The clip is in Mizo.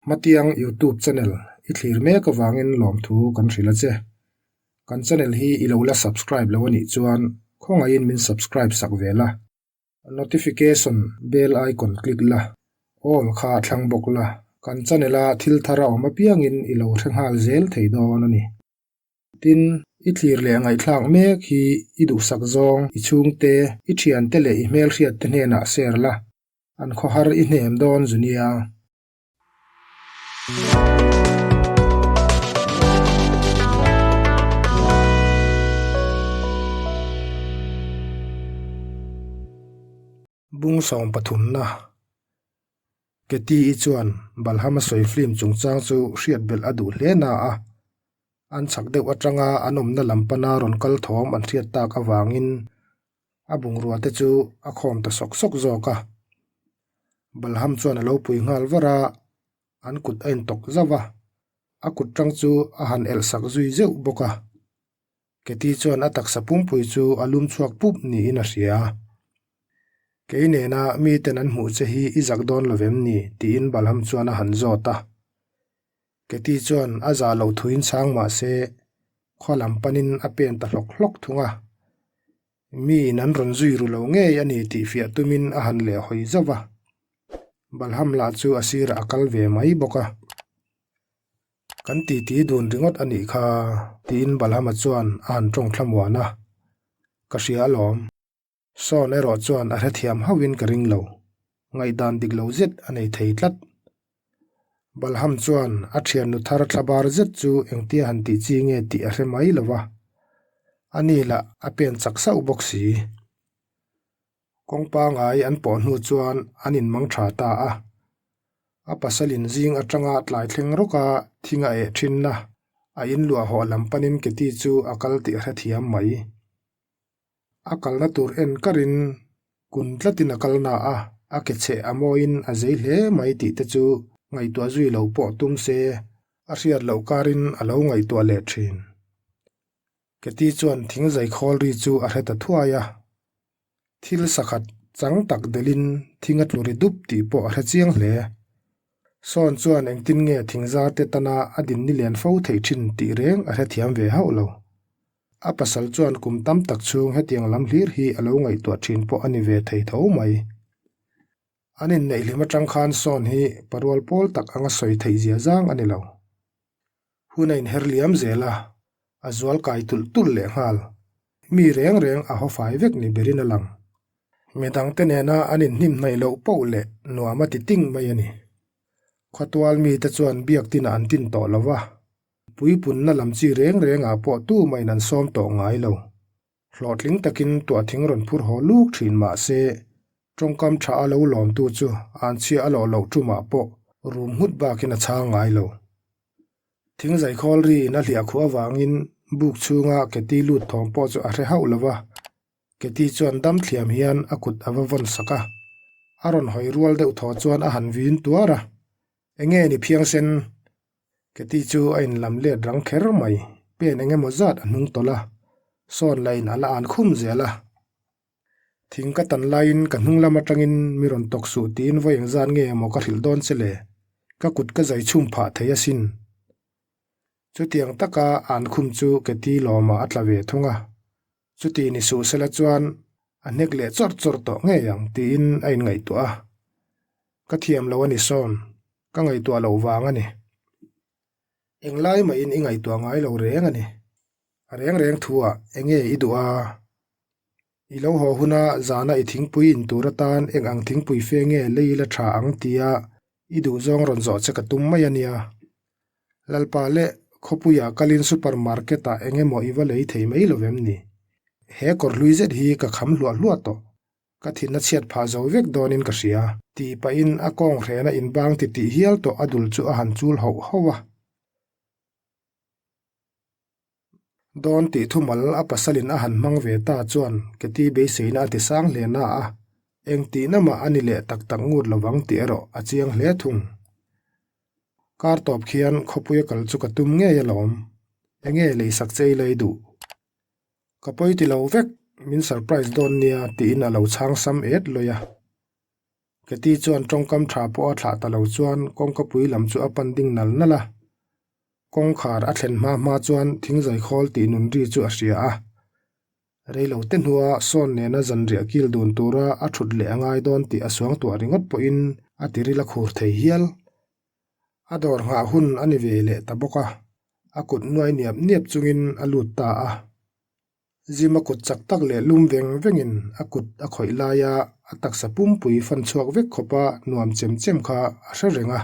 Hmatiang Youtube channel i thlir mek avangin lawmthu kan hrilh a che. Kan channel hi i lo la subscribe lo a nih chuan khawngaihin min subscribe sak ve la. Notification bell icon click la, all kha thlang bawk la, kan channel a thil thar a awm apiangin i lo hre nghal zel thei dawn a ni. Tin, i thlir leh ngaihthlak mek hi i duhsak zawng, i chhungte, i thiante leh i hmelhriatte hnenah share la, an khawhar i hnem dawn zu nia. Bung sawm pathumna Katie-i chuan Balham a sawi film chungchang chu hriat belh a duh hle na a, an chhak deuh atanga an awmna lam pana rawn kal thawm an hriat tak avangin a bungrua te chu a khawm ta sawk sawk zawk a. Balham chuan a lo pui nghal var a, an kut a intawk zauh a, a kut tang chu a han elh sak zui zeuh bawk a. Keti chuan a taksa pumpui chu a lum chhuak pup niin a hria. Kei nena miten an hmuh che hi i zak dawn lo vem ni? tiin Balham chuan a han zawt a. Keti chuan a zah loh thuin chhang mah se, khaw lam panin a pen ta hlawk hlawk thung a. Miin an rawn zui ru lo ngei a ni tih fiah tumin a han leh hawi zauh a. Balham lah chu a sirah a kal ve mai bawk a. Kan titi dun ringawt a nih kha, tiin Balhama chuan a han tawng thlamuan a. Ka hria alawm. Sawn erawh chuan a hrethiam hauhin ka ring lo. Ngaihdan dik lo zet a nei thei tlat. Balham chuan a thiannu thar thlabar zet chu engtia han tih chi nge tih a hre mai lo va. Ani lah a pen chak sauh bawk si. Kawng pangai an pawh hnu chuan an inmang tha ta a. A pasalin zing atanga tlai thleng rawka thing a eh thinna a inluah hawh lam panin Keti chu a kal tih a hrethiam mai. A kalna tur en karin kun tlatin a kal na a, a ke chheh a mawiin a zei hle mai tih te chu ngaihtuah zui lo pawh tum se a hriat loh karin a lo ngaihtuah leh thin. Keti chuan thing zai khawl ri chu a hre ta thuai a, thil sakhat chang tak delhin thing a tlu ri dup tih pawh a hre chiang hle. Sawn chuan engtin nge thing zar te tana a din ni lian fo theih thin tih reng a hrethiam ve hauh lo. A pasal chuan kum tam tak chhung hetiang lam hlir hi a lo ngaihtuah thin pawh a ni ve thei tho mai. An inneih hlim atang khan Sawn hi parual pawl tak anga sawi theih zia zang a ni lo. Hun a inher liam zel a, a zual kai tulh tulh leh nghal. Mi reng reng a haw fai vek ni berin a lang. Midangte nena an inhnim hnaih loh poh leh nuam a ti ting mai a ni. Khawtual mite chuan biak tinah an tin tawh lo va, puipunna lam chi reng rengah pawh tumahin an sawm tawh ngai lo. Hlawhtling takin tuahthing rawn phur haw luk thin mah se, tawngkam tha a lo lawmtu chu an chhia a lawh loh tumah pawh rum nghut bakin a chhang ngai lo. Thing zaikhawl riin a hliah khuh avangin buk chhunga Keti lut thawm pawh chu a hre hauh lo va, Keti chuan dam thliam hian a kut a va vawn sak a, a rawn hawi rual deuh thaw chuan a han vin tuar a, Enge ni phiangsen? Keti chu a inlam let rang kher mai, pen eng emaw zat a hnung tawlh a, sawn lahin a la an khum zel a. Thing ka tan laiin ka hnung lam atangin mi rawn tawk suh tiin vawi eng zan nge maw ka hrilh dawn che le, ka kut ka zai chhum phah thei asin. Chutiang taka an khum chu Keti lawmah a tla ve thung a, chuti ni suh sela chuan a hnek leh chawrh chawrh tawh ngei ang tiin a inngaihtuah a. Ka thiam lo a ni sawn, ka ngaihtuah loh vang a ni. Englai mahin i ngaihtuah ngai lo reng a ni. A reng reng thuah enge i duh a? I lo haw huna zana i thingpui in tur atan eng ang thingpui fe nge lei la tha ang tia i duhzawng rawn zawh che ka tum mai a nia. Lalpa leh khawpuiah kalin super market ah eng emaw i va lei thei mai lo vem ni? He kawr hlui zet hi ka kham hluah hluah tawh. Ka thinna chhiat phah zo vek dawnin ka hria. Tih pahin a kawng hrena inbang titih hial tawh a dul chu a han chul hauh hauh a. Dawn tih thumal a pasalin a han hmang ve ta chuan Keti beiseina a ti sang hle na a, eng tihna mah a ni leh tak tak ngut lovang tih erawh a chiang hle thung. Kar tawp khian khawpuia kal chu ka tum ngei alawm. Enge leisak che i lei duh? Ka pawi ti lo vek, min surprise dawn nia tiin a lo chhang sam et lawih a. Katie chuan tawngkam tha pawh a thlah ta lo chuan kawngkapui lam chu a pan ding nal nal a. Kawngkhar a thlen hma hma chuan thingzai khawl tih nun ri chu a hria a. Reilo te hnua sawn nena zanriah kil dun tura a thut leh a ngai dawn tih a suang tuah ringawt pawhin a tiril a khur thei hial. A dawr nghah hun a ni ve leh ta bawk a, a kut nuai niap niap chungin a lut ta a. Zima kut chak tak leh lum veng vengin a kut a khawih laia a taksa pumpui fan chhuak vek khawpa nuam chem chem kha a hre reng a.